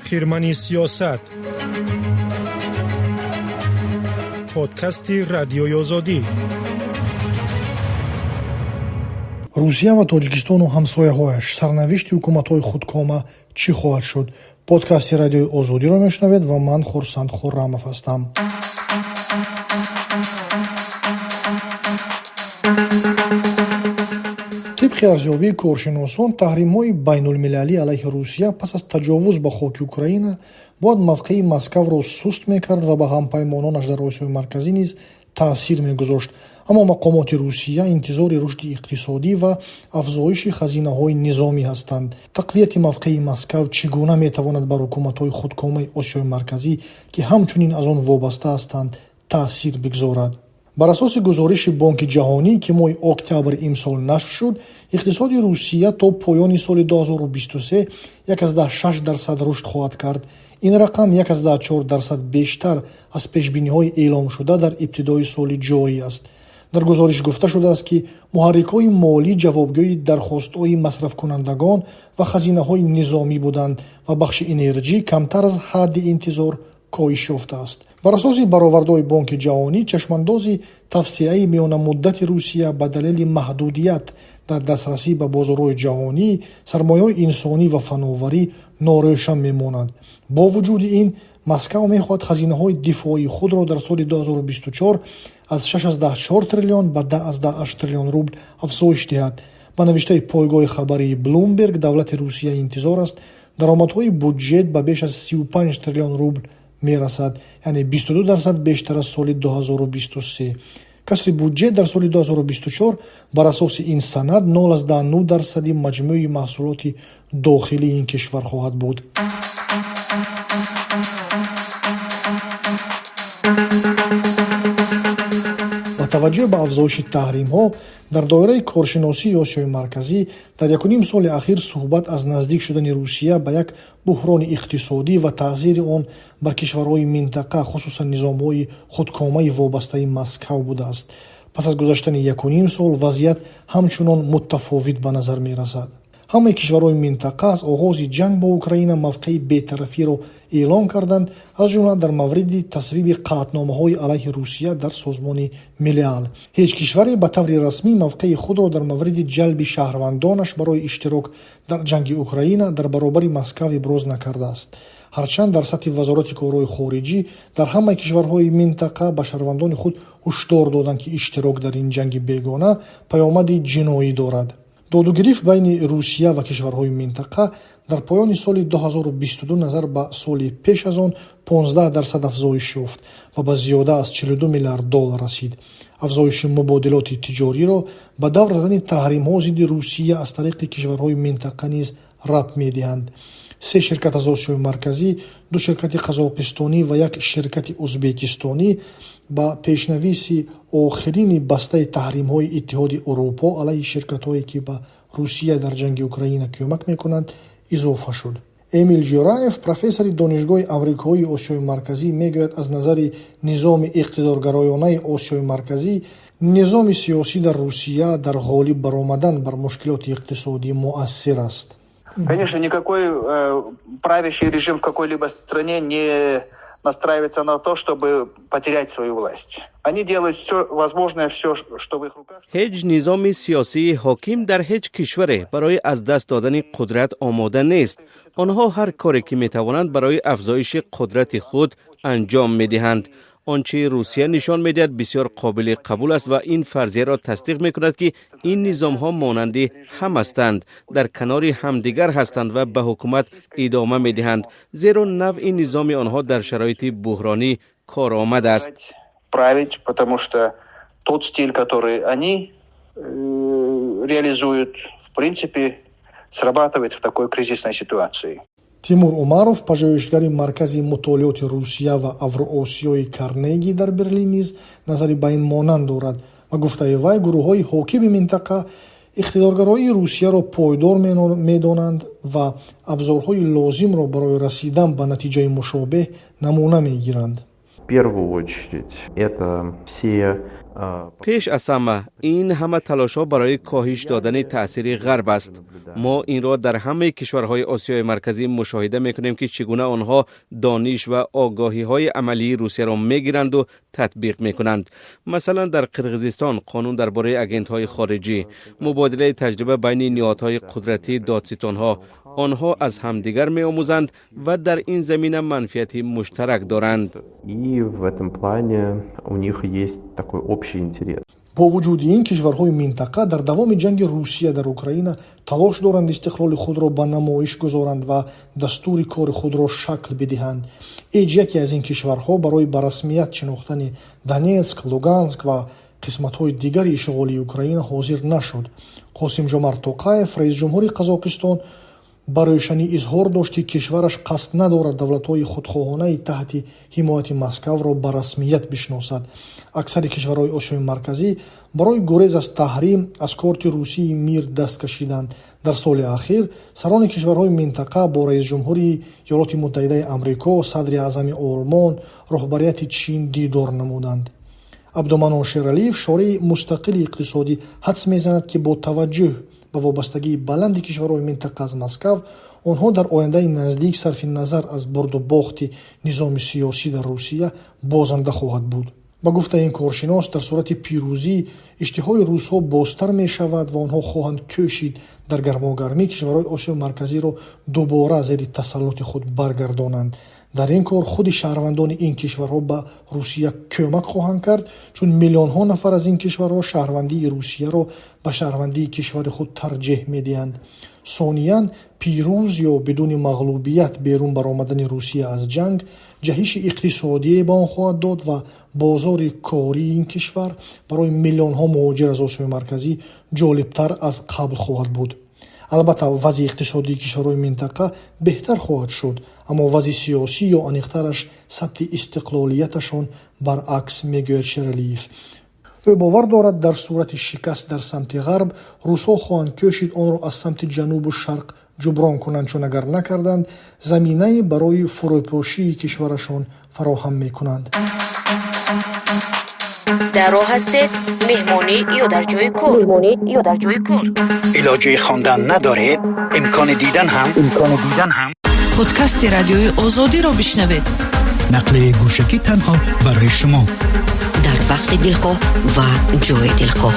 Хирмани сиёсат, подкасти Радиои Озодӣ. Русия ва Тоҷикистону ҳамсояҳояш, сарнавишти ҳукуматҳои худкома чӣ хоҳад шуд? Подкасти Радиои Озодиро мешунавед ва ман Хурсанд Хуррамов ҳастам. Тибқи арзёбии коршиносон, таҳримҳои байнулмилалӣ алайҳи Русия пас аз таҷовуз ба хоки Украина бояд мавқеи Москавро суст мекард ва ба ҳампаймононаш дар Осиёи Марказӣ низ таъсир мегузошт. Аммо мақомоти Русия интизори рушди иқтисодӣ ва афзоиши хазинаҳои низомӣ ҳастанд. Тақвияти мавқеи Москав чӣ гуна метавонад бар ҳукуматҳои худкомаи Осиёи Марказӣ, ки ҳамчунин аз он вобаста ҳастанд, таъсир бигзорад? Бар асоси гузориши Бонки Ҷаҳонӣ, ки моҳи октябри имсол нашр шуд, иқтисоди Русия то поёни соли 2023 1,6% рушд хоҳад кард. Ин рақам 1,4% бештар аз пешбиниҳои эъломшуда дар ибтидои соли ҷорӣ аст. Дар гузориш гуфта шудааст, ки муҳаррикҳои молӣ ҷавобгӯи дархостҳои масрафкунандагон ва хазинаҳои низомӣ буданд ва бахши энерҷӣ камтар аз ҳадди интизор коҳиш ёфтааст. Бар асоси баровардҳои Бонки Ҷаҳонӣ, чашмандози тавсеаи миёнамуддати Русия ба далели маҳдудият дар дастрасӣ ба бозорҳои ҷаҳонӣ, сармояҳои инсонӣ ва фановарӣ норӯшан мемонад. Бо вуҷуди ин, Москав мехоҳад хазинаҳои дифоии худро дар соли 2024 аз 6,4 триллион ба 10,8 триллион рубл афзоиш диҳад. Ба навиштаи пойгоҳи хабарии Блумберг, давлати Русия интизор аст даромадҳои буҷет ба беш аз 35 триллион рубл мерасад, яъне 22% бештар аз соли 2023. Касри буҷет дар соли 2024 бар асоси ин санад 0,9% маҷмӯи маҳсулоти дохилии ин кишвар хоҳад буд. Ба таваҷҷӯҳ ба афзоиши таҳримҳо дар доираи коршиносии Осиёи Марказӣ, дар якуним соли ахир суҳбат аз наздик шудани Русия ба як буҳрони иқтисодӣ ва таъсири он бар кишварҳои минтақа, хусусан низомҳои худкомаи вобастаи Москав будааст. Пас аз гузаштани якуним сол вазъият ҳамчунон мутафовит ба назар мерасад. Ҳамаи кишварҳои минтақа аз оғози ҷанг бо Украина мавқеи бетарафиро эълон карданд, аз ҷумла дар мавриди тасвиби қатъномаҳои алайҳи Русия дар Созмони Милал. Ҳеҷ кишваре ба таври расмӣ мавқеи худро дар мавриди ҷалби шаҳрвандонаш барои иштирок дар ҷанги Украина дар баробари Москав иброз накардааст. Ҳарчанд дар сатҳи Вазорати корҳои хориҷӣ дар ҳамаи кишварҳои минтақа ба шаҳрвандони худ ҳушдор доданд, ки иштирок дар ин ҷанги бегона паёмади ҷиноӣ дорад. Додугирифт байни Русия ва кишварҳои минтақа дар поёни соли 2022 назар ба соли пеш аз он 15% афзоиш ёфт ва ба зиёда аз 42 миллиард доллар расид. Афзоиши мубодилоти тиҷориро ба давр задани таҳримҳо зидди Русия аз тариқи кишварҳои минтақа низ рабт медиҳанд. Се ширкат аз Осиёи Марказӣ, ду ширкати қазоқистонӣ ва як ширкати узбекистонӣ ба пешнависи охирини бастаи таҳримҳои Иттиҳоди Урупо алайҳи ширкатҳое, ки ба Русия дар ҷанги Украина кӯмак мекунанд, изофа шуд. Эмил Ҷураев, профессори Донишгоҳи Амрикоии Осиёи Марказӣ, мегӯяд, аз назари низоми иқтидоргароёнаи Осиёи Марказӣ низоми сиёсӣ дар Русия дар ғолиб баромадан бар мушкилоти иқтисодӣ муассир аст. Конечно, никакой правящий режим в какой-либо стране не настраивается на то, чтобы потерять свою власть. Они делают все возможное, все, что в их руках. Ҳеҷ низоми сиёсии ҳоким дар ҳеҷ кишваре барои аз даст додани қудрат омода нест. Онҳо ҳар коре ки метавонанд барои афзоиши қудрати худ анҷом медиҳанд. Он чи Русия нишон медиҳад, бисёр қобили қабул аст ва ин фарзияро тасдиқ мекунад, ки ин низомҳо монанди ҳам ҳастанд, дар канори ҳамдигар ҳастанд ва ба ҳукумат идома медиҳанд, зеро навъи низоми онҳо дар шароити буҳронӣ коромад аст. Править, потому что тот стиль, который они реализуют, в принципе, срабатывает в такой кризисной ситуации. Тимур Умаров, пажӯҳишгари Маркази мутолиоти Русия ва Авроосиёи Карнеги дар Берлин, низ назари ба ин монанд дорад. Ба гуфтаи вай, гурӯҳҳои ҳокими минтақа иқтидоргароии Русияро пойдор медонанд ва абзорҳои лозимро барои расидан ба натиҷаи мушобеҳ намуна мегиранд. В первую очередь это все Пеш аз ҳама, ин ҳама талошҳо барои коҳиш додани таъсири Ғарб аст. Мо инро дар ҳамаи кишварҳои Осиёи Марказӣ мушоҳида мекунем, ки чӣ гуна онҳо дониш ва огоҳиҳои амалии Русияро мегиранду татбиқ мекунанд. Масалан, дар Қирғизистон қонун дар бораи агентҳои хориҷӣ, мубодилаи таҷриба байни ниҳодҳои қудратӣ, додситонҳо. Онҳо аз ҳамдигар меомӯзанд ва дар ин замина манфиати муштарак доранд. И в этом плане у них есть такой общий интерес. Бо вуҷуди ин, кишварҳои минтақа дар давоми ҷанги Русия дар Украина талош доранд истиқлоли худро ба намоиш гузоранд ва дастури кори худро шакл бидиҳанд. Ҳеҷ яке аз ин кишварҳо барои ба расмият шинохтани Донетск, Луганск ва қисматҳои дигари ишғолии Украина ҳозир нашуд. Қосимҷомарт Тоқаев, раисҷумҳури Қазоқистон, ба рӯшанӣ изҳор дошт, ки кишвараш қасд надорад давлатҳои худхоҳонаи таҳти ҳимояти Москавро ба расмият бишносад. Аксари кишварҳои Осиёи Марказӣ барои гурез аз таҳрим аз корти русии «Мир» даст кашиданд. Дар соли ахир сарони кишварҳои минтақа бо раисҷумҳури Иёлоти Муттаҳидаи Амрико, садри аъзами Олмон, роҳбарияти Чин дидор намуданд. Абдуманон Шералиев, шореҳи мустақили иқтисодӣ, ҳадс мезанад, ки бо таваҷҷӯҳ ба вобастагии баланди кишварҳои минтақа аз Москав, онҳо дар ояндаи наздик, сарфи назар аз бурду бохти низоми сиёсӣ дар Русия, бозанда хоҳад буд. Ба гуфтаи ин коршинос, дар сурати пирӯзӣ иштиҳои русҳо бозтар мешавад ва онҳо хоҳанд кӯшид дар гармогармӣ кишварҳои Осиёи Марказиро дубора зери тасаллути худ баргардонанд. Дар ин кор худи шаҳрвандони ин кишварҳо ба Русия кӯмак хоҳанд кард, чун миллионҳо нафар аз ин кишварҳо шаҳрвандии Русияро ба шаҳрвандии кишвари худ тарҷеҳ медиҳанд. Сониян, пирӯз ё бидуни мағлубият берун баромадани Русия аз ҷанг ҷаҳиши иқтисодие ба он хоҳад дод ва бозори кории ин кишвар барои миллионҳо муҳоҷир аз Осиёи Марказӣ ҷолибтар аз қабл хоҳад буд. Албатта, вазъи иқтисодии кишварҳои минтақа беҳтар хоҳад шуд, аммо вазъи сиёсӣ ё аниқтараш сатҳи истиқлолияташон баръакс, мегӯяд Шералиев. Ӯ бовар дорад, дар сурати шикаст дар самти ғарб русҳо хоҳанд кӯшид онро аз самти ҷанубу шарқ ҷуброн кунанд, чун агар накарданд, заминае барои фурӯпошии кишварашон фароҳам мекунанд. Дар роҳ ҳастед, меҳмонӣ ё дар ҷои кор, меҳмонӣ ё дар ҷои кор, илоҷи хондан надоред, имкони дидан ҳам, имкони дидан ҳам. Подкасти Радиои Озодиро бишнавед. Нақли гӯшакӣ танҳо барои шумо. Дар вақти дилхоҳ ва ҷои дилхоҳ.